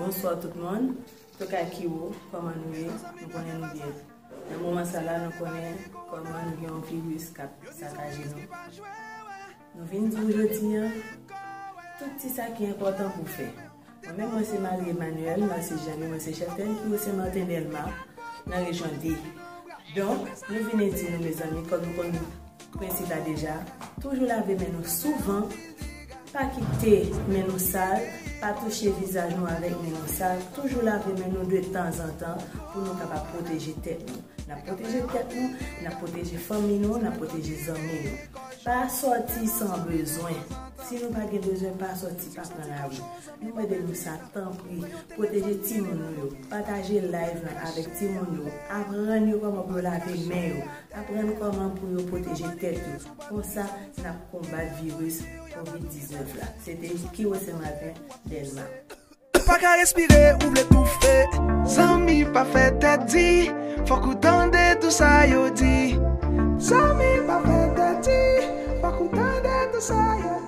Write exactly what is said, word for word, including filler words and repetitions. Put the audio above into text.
Bonswa tout moun. Tokay Kiwo, kòman nou ye? Nou konnen nou byen. Nan moman sa la, nou konnen kòman nou gen yon viris k ap sakaje nou. Nou vin di w jodi a, tout ti sa ki enpòtan pou w fè. Mwen menm, mwen se Marie Emmanuelle, mwen se Jeanne, mwen se chèf tèn Kiwo Sen Maten Dèlma, nan rejyon de. Donk, nou vin di nou, mezanmi, kòm nou konn prensip la deja, toujou lave men nou souvan, pa kite men nou sal, pa touche vizaj nou avèk men nou sal, toujou lave men nou de tanzantan pou nou kapab pwoteje tèt nou. N ap pwoteje tèt nou, n ap pwoteje fanmi nou, n ap pwoteje zanmi nou. Pa sòti san bezwen. Si nou pa gen bezwen, pa sòti, pa pran lari. Nou mande nou sa, tanpri, pwoteje timoun nou yo. Pataje live lan avèk timoun yo. Aprann yo kòman pou yo lave men yo. Aprann kòman pou yo pwoteje tèt yo. Konsa, n ap konbat viris kovid diznèf la. Se te Kiwo Sen Maten Dèlma. Ou pa ka respire, ou vle toufe. Zanmi, pa fè tèt di, fòk ou tande tou sa yo di. Zanmi, pa fè tèt di, fòk ou tande tou sa yo di.